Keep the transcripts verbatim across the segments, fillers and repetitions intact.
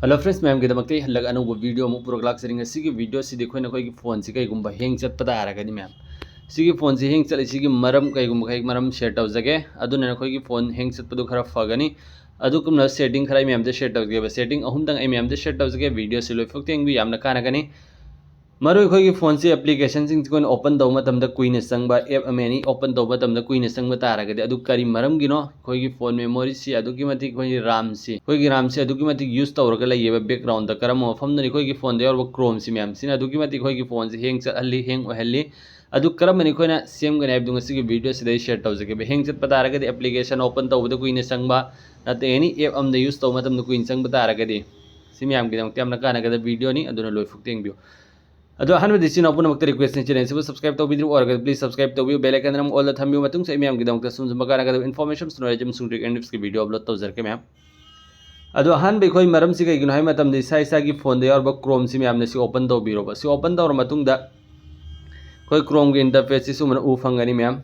Hello friends, ꯃꯌꯥꯝꯒꯤꯗꯃꯛꯇ ꯑꯩ ꯍꯜꯂꯛ ꯑꯅꯧꯕ ꯚꯤꯗꯤꯑꯣ ꯑꯃꯨꯛ ꯄꯨꯔꯛꯂꯥꯛꯆꯔꯤ꯫ ꯉꯁꯤꯒꯤ ꯚꯤꯗꯤꯑꯣꯁꯤꯗ ꯑꯩꯈꯣꯏ ꯅꯈꯣꯏꯒꯤ ꯐꯣꯟꯁꯤ ꯀꯩꯒꯨꯝꯕ ꯍꯦꯡ ꯆꯠꯄ ꯇꯥꯔꯒꯗꯤ ꯃꯌꯥꯝ, ꯁꯤꯒꯤ ꯐꯣꯟꯁꯤ ꯍꯦꯡ ꯆꯠꯂꯤꯁꯤꯒꯤ ꯃꯔꯝ ꯀꯩꯒꯨꯝꯕ ꯈꯩ ꯃꯔꯝ ꯁꯤꯌꯔ ꯇꯧꯖꯒꯦ꯫ ꯑꯗꯨꯅ ꯅꯈꯣꯏꯒꯤ ꯐꯣꯟ ꯍꯦꯡ ꯆꯠꯄꯗꯨ ꯈꯔ ꯐꯒꯅꯤ꯫ ꯑꯗꯨꯒꯨꯝꯅ ꯁꯦꯇꯤꯡ ꯈꯔ ꯑꯩ ꯃꯌꯥꯝꯗ ꯁꯤꯌꯔ ꯇꯧꯖꯒꯦꯕ꯫ ꯁꯦꯇꯤꯡ ꯑꯍꯨꯝꯗꯪ ꯑꯩ ꯃꯌꯥꯝꯗ ꯁꯤꯌꯔ ꯇꯧꯖꯒꯦ꯫ ꯚꯤꯗꯤꯑꯣꯁꯤ ꯂꯣꯏꯐꯥꯎ ꯌꯦꯡꯕꯤꯌꯨ, ꯌꯥꯝꯅ ꯀꯥꯟꯅꯒꯅꯤ꯫ ꯃꯔꯨ ꯑꯩꯈꯣꯏꯒꯤ ꯐꯣꯟꯁꯤ ꯑꯦꯄ꯭ꯂꯤꯀꯦꯁꯟꯁꯤꯡꯁꯤ ꯑꯩꯈꯣꯏꯅ ꯑꯣꯄꯟ ꯇꯧꯕ ꯃꯇꯝꯗ ꯀꯨꯏꯅ ꯆꯪꯕ, ꯑꯦꯞ ꯑꯃ ꯑꯦꯅꯤ ꯑꯣꯄꯟ ꯇꯧꯕ ꯃꯇꯝꯗ ꯀꯨꯏꯅ ꯆꯪꯕ ꯇꯥꯔꯒꯗꯤ, ꯑꯗꯨ ꯀꯔꯤ ꯃꯔꯝꯒꯤꯅꯣ? ꯑꯩꯈꯣꯏꯒꯤ ꯐꯣꯟ ꯃꯦꯃꯣꯔꯤꯁꯤ ꯑꯗꯨꯛꯀꯤ ꯃꯇꯤꯛ, ꯑꯩꯈꯣꯏꯒꯤ ꯔꯥꯝꯁꯤ, ꯑꯩꯈꯣꯏꯒꯤ ꯔꯥꯝꯁꯤ ꯑꯗꯨꯛꯀꯤ ꯃꯇꯤꯛ ꯌꯨꯁ ꯇꯧꯔꯒ ꯂꯩꯌꯦꯕ꯫ ꯕꯦꯛꯒ꯭ꯔꯥꯎꯟꯗ ꯀꯔꯝꯕ ꯃꯐꯝꯗꯅꯤ? ꯑꯩꯈꯣꯏꯒꯤ ꯐꯣꯟꯗ ꯌꯥꯎꯔꯤꯕ ꯀ꯭ꯔꯣꯝꯁꯤ ꯃꯌꯥꯝꯁꯤꯅ ꯑꯗꯨꯛꯀꯤ ꯃꯇꯤꯛ ꯑꯩꯈꯣꯏꯒꯤ ꯐꯣꯟꯁꯤ ꯍꯦꯡ ꯆꯠꯍꯜꯂꯤ, ꯍꯦꯡ ꯑꯣꯏꯍꯜꯂꯤ꯫ ꯑꯗꯨ ꯀꯔꯝꯕꯅ ꯑꯩꯈꯣꯏꯅ ꯁꯦꯝꯒꯅꯤ ꯍꯥꯏꯕꯗꯨ ꯉꯁꯤꯒꯤ ꯚꯤꯗꯤꯑꯣꯁꯤꯗ ꯑꯩ ꯁꯤꯌꯔ ꯇꯧꯖꯒꯦꯕ꯫ ꯍꯦꯡ ꯆꯠꯄ ꯇꯥꯔꯒꯗꯤ ꯑꯦꯄ꯭ꯂꯤꯀꯦꯁꯟ ꯑꯣꯄꯟ ꯇꯧꯕꯗ ꯀꯨꯏꯅ ꯆꯪꯕ, ꯅꯠꯇ꯭ꯔꯒ ꯑꯦꯅꯤ ꯑꯦꯞ ꯑꯃꯗ ꯌꯨꯁ ꯇꯧꯕ ꯃꯇꯝꯗ ꯀꯨꯏꯅ ꯆꯪꯕ ꯇꯥꯔꯒꯗꯤ, ꯁꯤ ꯃꯌꯥꯝꯒꯤꯗꯃꯛꯇ ꯌꯥꯝꯅ ꯀꯥꯟꯅꯒꯗꯕ ꯚꯤꯗꯤꯑꯣꯅꯤ, ꯑꯗꯨꯅ ꯂꯣꯏꯐꯥꯎ ꯌꯦꯡꯕꯤꯌꯨ꯫ ꯑꯗꯣ ꯑꯍꯥꯟꯕꯗ ꯏꯆꯤꯟ ꯏꯅꯥꯎ ꯄꯨꯝꯅꯃꯛꯇ ꯔꯤꯀ꯭ꯋꯦꯁꯅꯤ, ꯆꯦꯅꯦꯜꯁꯤꯕꯨ ꯁꯕꯁꯀ꯭ꯔꯥꯏꯕ ꯇꯧꯕꯤꯗ꯭ꯔꯤꯕ ꯑꯣꯏꯔꯒꯗꯤ ꯄ꯭ꯂꯤꯖ ꯁꯕꯁꯀ꯭ꯔꯥꯏꯕ ꯇꯧꯕꯤꯌꯨ, ꯕꯦꯜ ꯑꯥꯏꯀꯟꯗ ꯑꯃꯨꯛ ꯑꯣꯜꯗ ꯊꯝꯕꯤꯌꯨ꯫ ꯃꯇꯨꯡꯁꯨ ꯑꯩ ꯃꯌꯥꯝꯒꯤꯗꯃꯛꯇ ꯁꯨꯝ ꯁꯨꯝꯕ ꯀꯥꯟꯅꯒꯗꯕ ꯏꯟꯐꯣꯔꯃꯦꯁꯟ, ꯅꯣꯂꯦꯖ ꯑꯃꯁꯨꯡ ꯇ꯭ꯔꯤꯛ ꯑꯦꯟ ꯇꯤꯞꯁꯀꯤ ꯚꯤꯗꯤꯑꯣ ꯑꯞꯂꯣꯗ ꯇꯧꯖꯔꯛꯀꯦ ꯃꯌꯥꯝ꯫ ꯑꯗꯣ ꯑꯍꯥꯟꯕ ꯑꯩꯈꯣꯏ ꯃꯔꯝꯁꯤ ꯀꯩꯒꯤꯅꯣ ꯍꯥꯏꯕ ꯃꯇꯝꯗ, ꯏꯁꯥ ꯏꯁꯥꯒꯤ ꯐꯣꯟꯗ ꯌꯥꯎꯔꯤꯕ ꯀ꯭ꯔꯣꯝꯁꯤ ꯃꯌꯥꯝꯅ ꯁꯤ ꯑꯣꯄꯟ ꯇꯧꯕꯤꯔꯣꯕ꯫ ꯁꯤ ꯑꯣꯄꯟ ꯇꯧꯔ ꯃꯇꯨꯡꯗ ꯑꯩꯈꯣꯏ ꯀ꯭ꯔꯣꯝꯒꯤ ꯏꯟꯇꯔꯐꯦꯁꯁꯤ ꯁꯨꯃꯥꯏꯅ ꯎ ꯐꯪꯒꯅꯤ ꯃꯌꯥꯝ꯫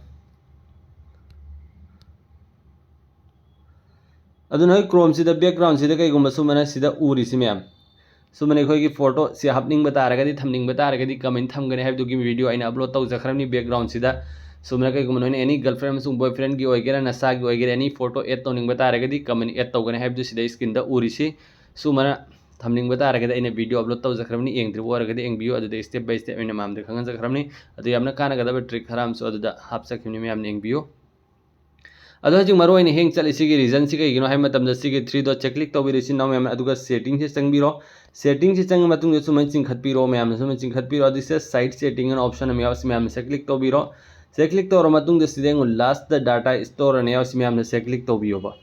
ꯑꯗꯨꯅ ꯑꯩꯈꯣꯏ ꯀ꯭ꯔꯣꯝꯁꯤꯗ ꯕꯦꯛꯒ꯭ꯔꯥꯎꯟꯁꯤꯗ ꯀꯩꯒꯨꯝꯕ ꯁꯨꯃꯥꯏꯅ ꯁꯤꯗ ꯎꯔꯤꯁꯤ ꯃꯌꯥꯝ, ꯁꯨꯃꯥꯏꯅ ꯑꯩꯈꯣꯏꯒꯤ ꯐꯣꯇꯣ ꯁꯤ ꯍꯥꯞꯅꯤꯡꯕ ꯇꯥꯔꯒꯗꯤ, ꯊꯝꯅꯤꯡꯕ ꯇꯥꯔꯒꯗꯤ ꯀꯃꯥꯏꯅ ꯊꯝꯒꯅꯤ ꯍꯥꯏꯕꯗꯨꯒꯤ ꯚꯤꯗꯤꯑꯣ ꯑꯩꯅ ꯑꯞꯂꯣꯗ ꯇꯧꯖꯈ꯭ꯔꯕꯅꯤ꯫ ꯕꯦꯛꯒ꯭ꯔꯥꯎꯟꯁꯤꯗ ꯁꯨꯃꯥꯏꯅ ꯀꯩꯒꯨꯝꯕ ꯅꯣꯏꯅ ꯑꯦꯅꯤ ꯒꯔꯜꯐ꯭ꯔꯦꯟ ꯑꯃꯁꯨꯡ ꯕꯣꯏꯐ꯭ꯔꯦꯟꯒꯤ ꯑꯣꯏꯒꯦꯔꯥ, ꯅꯁꯥꯒꯤ ꯑꯣꯏꯒꯦꯔꯥ, ꯑꯦꯅꯤ ꯐꯣꯇꯣ ꯑꯦꯗ ꯇꯧꯅꯤꯡꯕ ꯇꯥꯔꯒꯗꯤ ꯀꯃꯥꯏꯅ ꯑꯦꯗ ꯇꯧꯒꯅꯤ ꯍꯥꯏꯕꯗꯨ ꯁꯤꯗ ꯁ꯭ꯀ꯭ꯔꯤꯟꯗ ꯎꯔꯤꯁꯤ ꯁꯨꯃꯥꯏꯅ ꯊꯝꯅꯤꯡꯕ ꯇꯥꯔꯒꯗꯤ ꯑꯩꯅ ꯚꯤꯗꯤꯑꯣ ꯑꯞꯂꯣꯗ ꯇꯧꯖꯈ꯭ꯔꯕꯅꯤ꯫ ꯌꯦꯡꯗ꯭ꯔꯤꯕ ꯑꯣꯏꯔꯒꯗꯤ ꯌꯦꯡꯕꯤꯌꯨ, ꯑꯗꯨꯗ ꯁ꯭ꯇꯦꯞ ꯕꯥꯏ ꯁ꯭ꯇꯦꯞ ꯑꯩꯅ ꯃꯌꯥꯝꯗ ꯈꯪꯍꯟꯖꯈ꯭ꯔꯕꯅꯤ꯫ ꯑꯗꯨ ꯌꯥꯝꯅ ꯀꯥꯟꯅꯒꯗꯕ ꯇ꯭ꯔꯤꯛ ꯈꯔ ꯑꯃꯁꯨ ꯑꯗꯨꯗ ꯍꯥꯞꯆꯈꯤꯕꯅꯤ, ꯃꯌꯥꯝꯅ ꯌꯦꯡꯕꯤꯌꯨ꯫ ꯑꯗꯣ ꯍꯧꯖꯤꯛ ꯃꯔꯨ ꯑꯣꯏꯅ ꯍꯦꯡ ꯆꯠꯂꯤꯁꯤꯒꯤ ꯔꯤꯖꯟꯁꯤ ꯀꯩꯒꯤꯅꯣ ꯍꯥꯏꯕ ꯃꯇꯝꯗ, ꯁꯤꯒꯤ ꯊ꯭ꯔꯤ ꯗꯣꯠꯁꯦ ꯀ꯭ꯂꯤꯛ ꯇꯧꯕꯤꯔꯣ, ꯏꯆꯤꯟ ꯏꯅꯥꯎ ꯃꯌꯥꯝ, ꯑꯗꯨꯒ ꯁꯦꯇꯤꯡꯁꯤ ꯆꯪꯕꯤꯔꯣ꯫ ꯁꯦꯇꯤꯡꯁꯤ ꯆꯪꯉ ꯃꯇꯨꯡꯗ ꯁꯨꯃꯥꯏꯅ ꯆꯤꯡꯈꯠꯄꯤꯔꯣ ꯃꯌꯥꯝꯅ, ꯁꯨꯃꯥꯏꯅ ꯆꯤꯡꯈꯠꯄꯤꯔꯣ꯫ ꯑꯗꯨ ꯁꯤꯗ ꯁꯥꯏꯠ ꯁꯦꯇꯤꯡ ꯑꯅ ꯑꯣꯞꯁꯟ ꯑꯃ ꯌꯥꯎꯔꯤ, ꯁꯤ ꯃꯌꯥꯝꯅ ꯁꯤ ꯀ꯭ꯂꯤꯛ ꯇꯧꯕꯤꯔꯣ꯫ ꯁꯤ ꯀ꯭ꯂꯤꯛ ꯇꯧꯔ ꯃꯇꯨꯡꯗ ꯁꯤꯗ ꯌꯦꯡꯉꯨ, ꯂꯥꯁꯇ ꯗꯥꯇꯥ ꯁ꯭ꯇꯣꯔ ꯑꯅ ꯌꯥꯎꯔꯤ, ꯁꯤ ꯃꯌꯥꯝꯅ ꯁꯤ ꯀ꯭ꯂꯤꯛ ꯇꯧꯕꯤꯌꯣꯕ꯫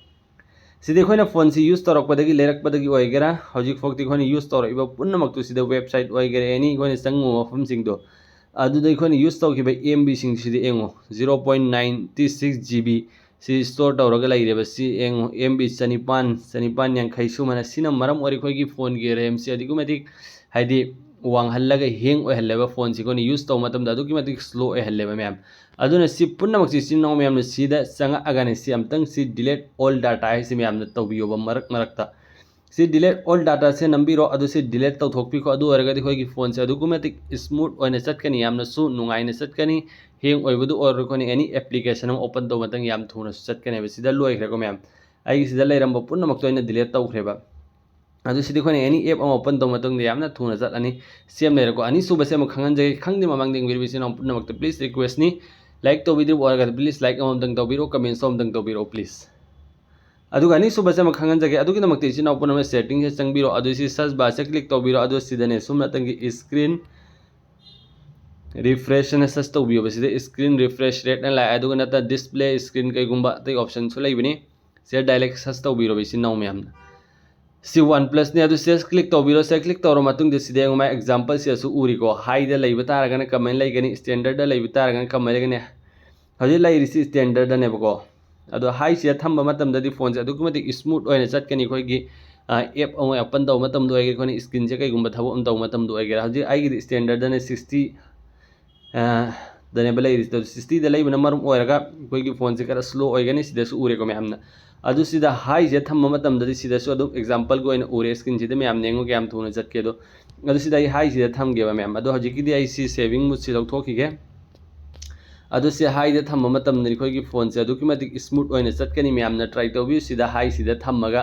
ꯁꯤꯗꯤ ꯑꯩꯈꯣꯏꯅ ꯐꯣꯟꯁꯤ ꯌꯨꯁ ꯇꯧꯔꯛꯄꯗꯒꯤ, ꯂꯩꯔꯛꯄꯗꯒꯤ ꯑꯣꯏꯒꯦꯔꯥ, ꯍꯧꯖꯤꯛ ꯐꯥꯎꯗꯤ ꯑꯩꯈꯣꯏꯅ ꯌꯨꯁ ꯇꯧꯔꯛꯏꯕ ꯄꯨꯝꯅꯃꯛꯇꯨ ꯁꯤꯗ, ꯋꯦꯕꯁꯥꯏꯠ ꯑꯣꯏꯒꯦꯔꯥ, ꯑꯦꯅꯤ ꯑꯩꯈꯣꯏꯅ ꯆꯪꯉꯨꯕ ꯃꯐꯝꯁꯤꯡꯗꯣ, ꯑꯗꯨꯗ ꯑꯩꯈꯣꯏꯅ ꯌꯨꯁ ꯇꯧꯈꯤꯕ ꯑꯦꯝ ꯕꯤꯁꯤꯡꯁꯤꯗ ꯌꯦꯡꯉꯣ, zero point ninety six G B C store ꯇꯧꯔꯒ ꯂꯩꯔꯦꯕ꯫ ꯁꯤ ꯌꯦꯡꯉꯣ, ꯑꯦꯝ ꯕꯤ ꯆꯅꯤꯄꯥꯟ, ꯆꯅꯤꯄꯥꯟ ꯌꯥꯡꯈꯩ ꯁꯨꯃꯥꯏꯅ꯫ ꯁꯤꯅ ꯃꯔꯝ ꯑꯣꯏꯔ ꯑꯩꯈꯣꯏꯒꯤ ꯐꯣꯟꯒꯤ ꯔꯦꯝꯁꯤ ꯑꯗꯨꯛꯀꯤ ꯃꯇꯤꯛ, ꯍꯥꯏꯗꯤ, ꯋꯥꯡꯍꯜꯂꯒ ꯍꯦꯡ ꯑꯣꯏꯍꯜꯂꯦꯕ꯫ ꯐꯣꯟꯁꯤ ꯑꯩꯈꯣꯏꯅ ꯌꯨꯁ ꯇꯧꯕ ꯃꯇꯝꯗ ꯑꯗꯨꯛꯀꯤ ꯃꯇꯤꯛ ꯁ꯭ꯂꯣ ꯑꯣꯏꯍꯜꯂꯦꯕ ꯃꯌꯥꯝ꯫ ꯑꯗꯨꯅ ꯁꯤ ꯄꯨꯝꯅꯃꯛꯁꯤ ꯏꯆꯤꯟ ꯏꯅꯥꯎ ꯃꯌꯥꯝꯅ ꯁꯤꯗ ꯆꯪꯉꯛꯑꯒꯅꯤ, ꯁꯤ ꯑꯝꯇꯪ ꯁꯤ ꯗꯤꯂꯦꯠ ꯑꯣꯜ ꯗꯥꯇꯥ ꯍꯥꯏꯁꯤ ꯃꯌꯥꯝꯅ ꯇꯧꯕꯤꯌꯣꯕ ꯃꯔꯛ ꯃꯔꯛꯇ꯫ ꯁꯤ delete all data ꯁꯦ ꯅꯝꯕꯤꯔꯣ, ꯑꯗꯨ ꯁꯤ delete ꯇꯧꯊꯣꯛꯄꯤꯈꯣ꯫ ꯑꯗꯨ ꯑꯣꯏꯔꯒꯗꯤ ꯑꯩꯈꯣꯏꯒꯤ ꯐꯣꯟꯁꯦ ꯑꯗꯨꯛꯀꯤ ꯃꯇꯤꯛ smooth ꯑꯣꯏꯅ ꯆꯠꯀꯅꯤ, ꯌꯥꯝꯅꯁꯨ ꯅꯨꯡꯉꯥꯏꯅ ꯆꯠꯀꯅꯤ, hang ꯑꯣꯏꯕꯗꯨ ꯑꯣꯏꯔꯣꯏ꯫ ꯑꯩꯈꯣꯏꯅ any application ꯑꯃ open ꯇꯧꯕ ꯃꯇꯝꯗ ꯌꯥꯝ ꯊꯨꯅꯁꯨ ꯆꯠꯀꯅꯦꯕ꯫ ꯁꯤꯗ ꯂꯣꯏꯈ꯭ꯔꯦꯀꯣ ꯃꯌꯥꯝ, ꯑꯩꯒꯤ ꯁꯤꯗ ꯂꯩꯔꯝꯕ ꯄꯨꯝꯅꯃꯛꯇꯣ ꯑꯩꯅ delete ꯇꯧꯈ꯭ꯔꯦꯕ꯫ ꯑꯗꯨ ꯁꯤꯗꯤ ꯑꯩꯈꯣꯏꯅ any app ꯑꯃ open ꯇꯧꯕ ꯃꯇꯝꯗ ꯌꯥꯝꯅ ꯊꯨꯅ ꯆꯠꯂꯅꯤ꯫ ꯁꯤ ꯑꯃ ꯂꯩꯔꯦꯀꯣ꯫ ꯑꯅꯤꯁꯨꯕꯁꯦ ꯑꯃꯨꯛ ꯈꯪꯍꯟꯖꯒꯦ, ꯈꯪꯗꯦ ꯃꯃꯥꯡꯗ ꯌꯦꯡꯕꯤꯔꯤꯕ ꯏꯆꯤꯟ ꯏꯅꯥꯎ ꯄꯨꯝꯅꯃꯛꯇ please request ꯅꯤ, like ꯇꯧꯕꯤꯗ꯭ꯔꯤꯕ ꯑꯣꯏꯔꯒꯗꯤ please like ꯑꯃꯃꯝꯇꯪ ꯇꯧꯕꯤꯔꯣ, comment ꯁꯨ ꯑꯃꯃꯝꯇꯪ ꯇꯧꯕꯤꯔꯣ please꯫ ꯑꯗꯨꯒ ꯑꯅꯤꯁꯨꯕꯁꯦ ꯑꯃ ꯈꯪꯍꯟꯖꯒꯦ, ꯑꯗꯨꯒꯤꯗꯃꯛꯇ ꯏꯆꯤꯟ ꯏꯅꯥꯎ ꯄꯨꯝꯅꯃꯛ setting ꯁꯦ ꯆꯪꯕꯤꯔꯣ, ꯑꯗꯨ ꯁꯤ search bar ꯁꯦ click ꯇꯧꯕꯤꯔꯣ, ꯑꯗꯨ ꯁꯤꯗꯅꯦ ꯁꯨꯝ ꯅꯇꯪꯒꯤ screen refresh ꯍꯥꯏꯅ search ꯇꯧꯕꯤꯌꯣꯕ꯫ ꯁꯤꯗ screen refresh rate ꯅ ꯂꯥꯛꯑꯦ, ꯑꯗꯨꯒ ꯅꯠꯇ display screen ꯀꯩꯒꯨꯝꯕ ꯑꯇꯩ option ꯁꯨ ꯂꯩꯕꯅꯤ꯫ ꯁꯤꯗ direct search ꯇꯧꯕꯤꯔꯣꯕ ꯏꯆꯤꯟ ꯏꯅꯥꯎ ꯃꯌꯥꯝꯅ꯫ ꯁꯤ OnePlus ꯅꯤ, ꯑꯗꯨ ꯁꯤꯗ click ꯇꯧꯕꯤꯔꯣ꯫ ꯁꯤꯗ click ꯇꯧꯔ ꯃꯇꯨꯡꯗ ꯁꯤꯗ ꯌꯦꯡꯉꯨ, ꯃꯥꯏ example ꯁꯤꯗꯁꯨ ꯎꯔꯤꯀꯣ, high ꯗ ꯂꯩꯕ ꯇꯥꯔꯒꯅ ꯀꯃꯥꯏꯅ ꯂꯩꯒꯅꯤ, standard ꯗ ꯂꯩꯕ ꯇꯥꯔꯒꯅ ꯀꯃꯥꯏꯅ ꯂꯩꯒꯅꯤ꯫ ꯍꯧꯖꯤꯛ ꯂꯩꯔꯤꯁꯤ standard ꯗꯅꯦꯕꯀꯣ꯫ ꯑꯗꯣ high ꯁꯤꯗ ꯊꯝꯕ ꯃꯇꯝꯗꯗꯤ ꯐꯣꯟꯁꯦ ꯑꯗꯨꯛꯀꯤ ꯃꯇꯤꯛ smooth ꯑꯣꯏꯅ ꯆꯠꯀꯅꯤ꯫ ꯑꯩꯈꯣꯏꯒꯤ app ꯑꯃ open ꯇꯧꯕ ꯃꯇꯝꯗ ꯑꯣꯏꯒꯦꯔꯥ, ꯑꯩꯈꯣꯏꯅ screen ꯁꯦ ꯀꯩꯒꯨꯝꯕ ꯊꯕꯛ ꯑꯃ ꯇꯧꯕ ꯃꯇꯝꯗ ꯑꯣꯏꯒꯦꯔꯥ, ꯍꯧꯖꯤꯛ ꯑꯩꯒꯤꯗꯤ standard ꯗꯅꯦ, sixty ꯗꯅꯦꯕ ꯂꯩꯔꯤꯁꯦ꯫ ꯑꯗꯣ sixty ꯗ ꯂꯩꯕꯅ ꯃꯔꯝ ꯑꯣꯏꯔꯒ ꯑꯩꯈꯣꯏꯒꯤ ꯐꯣꯟꯁꯦ ꯈꯔ slow ꯑꯣꯏꯒꯅꯤ꯫ ꯁꯤꯗꯁꯨ ꯎꯔꯦꯀꯣ ꯃꯌꯥꯝꯅ꯫ ꯑꯗꯨ ꯁꯤꯗ high ꯁꯤꯗ ꯊꯝꯕ ꯃꯇꯝꯗꯗꯤ ꯁꯤꯗꯁꯨ ꯑꯗꯨꯝ example ꯒꯤ ꯑꯣꯏꯅ ꯎꯔꯦ screen ꯁꯤꯗ, ꯃꯌꯥꯝ ꯌꯦꯡꯉꯨ ꯀꯌꯥꯝ ꯊꯨꯅ ꯆꯠꯀꯦ ꯑꯗꯣ꯫ ꯑꯗꯨ ꯁꯤꯗ ꯑꯩ high ꯁꯤꯗ ꯊꯝꯒꯦꯕ ꯃꯌꯥꯝ꯫ ꯑꯗꯣ ꯍꯧꯖꯤꯛꯀꯤꯗꯤ ꯑꯩ ꯁꯤ saving mode ꯁꯤ ꯂꯧꯊꯣꯛꯈꯤꯒꯦ꯫ ꯑꯗꯨ ꯁꯤ high ꯗ ꯊꯝꯕ ꯃꯇꯝꯗ ꯑꯩꯈꯣꯏꯒꯤ ꯐꯣꯟꯁꯦ ꯑꯗꯨꯛꯀꯤ ꯃꯇꯤꯛ smooth ꯑꯣꯏꯅ ꯆꯠꯀꯅꯤ꯫ ꯃꯌꯥꯝꯅ try ꯇꯧꯕꯤꯌꯨ꯫ ꯁꯤꯗ high ꯁꯤꯗ ꯊꯝꯃꯒ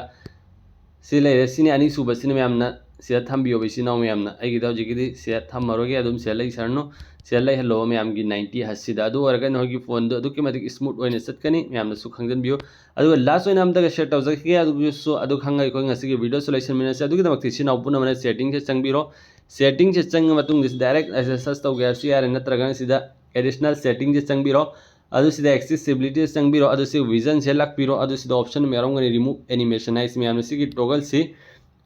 ꯁꯤ ꯂꯩꯔꯦ꯫ ꯁꯤꯅꯤ ꯑꯅꯤꯁꯨꯕꯁꯤꯅ ꯃꯌꯥꯝꯅ ꯁꯤꯗ ꯊꯝꯕꯤꯌꯣꯕ ꯏꯆꯤꯟ ꯏꯅꯥꯎ ꯃꯌꯥꯝꯅ꯫ ꯑꯩꯒꯤꯗ ꯍꯧꯖꯤꯛꯀꯤꯗꯤ ꯁꯤꯗ ꯊꯝꯃꯔꯣꯏꯒꯦ, ꯑꯗꯨꯝ ꯁꯤꯗ ꯂꯩꯁꯔꯅꯨ꯫ ꯁꯤꯗ ꯂꯩꯍꯜꯂꯣꯕ ꯃꯌꯥꯝꯒꯤ ninety hertz ꯁꯤꯗ꯫ ꯑꯗꯨ ꯑꯣꯏꯔꯒ ꯅꯈꯣꯏꯒꯤ ꯐꯣꯟꯗꯣ ꯑꯗꯨꯛꯀꯤ ꯃꯇꯤꯛ smooth ꯑꯣꯏꯅ ꯆꯠꯀꯅꯤ꯫ ꯃꯌꯥꯝꯅꯁꯨ ꯈꯪꯖꯟꯕꯤꯌꯨ꯫ ꯑꯗꯨꯒ last ꯑꯣꯏꯅ ꯑꯝꯇꯒ share ꯇꯧꯖꯈꯤꯒꯦ꯫ ꯑꯗꯨꯒꯤꯁꯨ ꯑꯗꯨ ꯈꯪꯉꯒ ꯑꯩꯈꯣꯏ ꯉꯁꯤꯒꯤ video ꯁꯨ ꯂꯣꯏꯁꯤꯟꯃꯤꯟꯅꯁꯦ꯫ ꯑꯗꯨꯒꯤꯗꯃꯛꯇ ꯏꯆꯤꯟ ꯏꯅꯥꯎ ꯄꯨꯝꯅꯃꯛꯅ setting ꯁꯦ ꯆꯪꯕꯤꯔꯣ꯫ Setting ꯁꯦ ꯆꯪꯉ ꯃꯇꯨꯡꯗ direct search ꯇꯧꯒꯦ ꯍꯥꯏꯔꯁꯨ ꯌꯥꯔꯦ, ꯅꯠꯇ꯭ꯔꯒꯅ ꯁꯤꯗ additional setting ꯁꯦ ꯆꯪꯕꯤꯔꯣ꯫ ꯑꯗꯨ ꯁꯤꯗ accessibility ꯆꯪꯕꯤꯔꯣ, ꯑꯗꯨ ꯁꯤ vision ꯁꯦ ꯂꯥꯛꯄꯤꯔꯣ, ꯑꯗꯨ ꯁꯤꯗ option ꯑꯃ ꯌꯥꯎꯔꯝꯒꯅꯤ remove animation ꯍꯥꯏꯁꯤ꯫ ꯃꯌꯥꯝꯅ ꯁꯤꯒꯤ toggle ꯁꯤ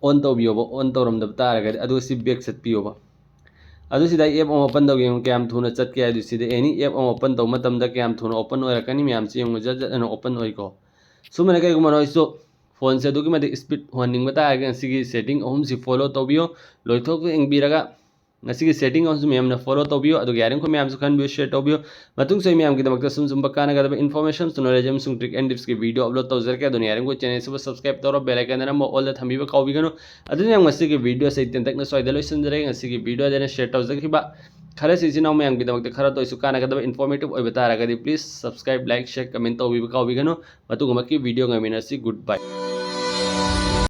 on ꯇꯧꯕꯤꯌꯣꯕ, on ꯇꯧꯔꯝꯗꯕ ꯇꯥꯔꯒꯗꯤ꯫ ꯑꯗꯨꯒ ꯁꯤ back ꯆꯠꯄꯤꯌꯣꯕ꯫ ꯑꯗꯨ ꯁꯤꯗ ꯑꯩ app ꯑꯃ open ꯇꯧꯒꯦ, ꯌꯦꯡꯉꯨ ꯀꯌꯥꯝ ꯊꯨꯅ ꯆꯠꯀꯦ ꯍꯥꯏꯗꯨ꯫ ꯁꯤꯗ any app ꯑꯃ open ꯇꯧꯕ ꯃꯇꯝꯗ ꯀꯌꯥꯝ ꯊꯨꯅ open ꯑꯣꯏꯔꯛꯀꯅꯤ ꯃꯌꯥꯝꯁꯤ ꯌꯦꯡꯉꯨ, ꯖꯠ ꯖꯠ ꯑꯅ open ꯑꯣꯏꯀꯣ꯫ ꯁꯨꯃꯥꯏꯅ ꯀꯩꯒꯨꯝꯕ ꯅꯣꯏꯁꯨ ꯐꯣꯟꯁꯦ ꯑꯗꯨꯛꯀꯤ ꯃꯇꯤꯛ speed ꯍꯣꯟꯅꯤꯡꯕ ꯇꯥꯔꯒꯗꯤ ꯁꯤꯒꯤ setting ꯑꯍꯨꯝꯁꯤ follow ꯇꯧꯕꯤꯌꯣ, ꯂꯣꯏꯊꯣꯛꯄ ꯌꯦꯡꯕꯤꯔꯒ ꯉꯁꯤꯒꯤ ꯁꯦꯇꯤꯡ ꯑꯃꯁꯨ ꯃꯌꯥꯝꯅ ꯐꯣꯂꯣ ꯇꯧꯕꯤꯌꯨ, ꯑꯗꯨꯒ ꯌꯥꯔꯤꯈꯣꯏ ꯃꯌꯥꯝꯁꯨ ꯈꯟꯕꯤꯌꯨ, ꯁꯤꯌꯔ ꯇꯧꯕꯤꯌꯨ꯫ ꯃꯇꯨꯡꯁꯨ ꯑꯩ ꯃꯌꯥꯝꯒꯤꯗꯃꯛꯇ ꯁꯨꯝ ꯁꯨꯝꯕ ꯀꯥꯟꯅꯒꯗꯕ ꯏꯟꯐꯣꯔꯃꯦꯁꯟꯁ, ꯅꯣꯂꯦꯖ ꯑꯃꯁꯨꯡ ꯇ꯭ꯔꯤꯛ ꯑꯦꯟ ꯇꯤꯞꯁꯀꯤ ꯚꯤꯗꯤꯑꯣ ꯑꯞꯂꯣꯗ ꯇꯧꯖꯔꯛꯀꯦ꯫ ꯑꯗꯨꯅ ꯌꯥꯔꯤꯈꯣꯏ ꯆꯦꯅꯦꯜꯁꯤꯕꯨ ꯁꯕꯁꯀ꯭ꯔꯥꯏꯕ ꯇꯧꯔꯣ, ꯕꯦꯜ ꯑꯥꯏꯀꯟꯗ ꯅꯝꯃꯣ, ꯑꯣꯜꯗ ꯊꯝꯕꯤꯕ ꯀꯥꯎꯕꯤꯒꯅꯨ꯫ ꯑꯗꯨꯅ ꯌꯥꯝ ꯉꯁꯤꯒꯤ ꯚꯤꯗꯤꯑꯣꯁꯦ ꯑꯩ ꯇꯦꯟꯇꯛꯅ ꯁ꯭ꯋꯥꯏꯗ ꯂꯣꯏꯁꯤꯟꯖꯔꯒꯦ꯫ ꯉꯁꯤꯒꯤ ꯚꯤꯗꯤꯑꯣꯗ ꯑꯩꯅ ꯁꯤꯌꯔ ꯇꯧꯖꯈꯤꯕ ꯈꯔꯁꯤ ꯏꯆꯤꯟ ꯏꯅꯥꯎ ꯃꯌꯥꯝꯒꯤꯗꯃꯛꯇ ꯈꯔꯇ ꯑꯣꯏꯁꯨ ꯀꯥꯟꯅꯒꯗꯕ ꯏꯟꯐꯣꯔꯃꯦꯇꯤꯚ ꯑꯣꯏꯕ ꯇꯥꯔꯒꯗꯤ please subscribe, like, share, comment ꯇꯧꯕꯤꯕ ꯀꯥꯎꯕꯤꯒꯅꯨ꯫ ꯃꯇꯨꯡ ꯑꯃꯨꯛꯀꯤ ꯚꯤꯗꯤꯑꯣ ꯉꯥꯏꯃꯤꯟꯅꯁꯤ꯫ Goodbye꯫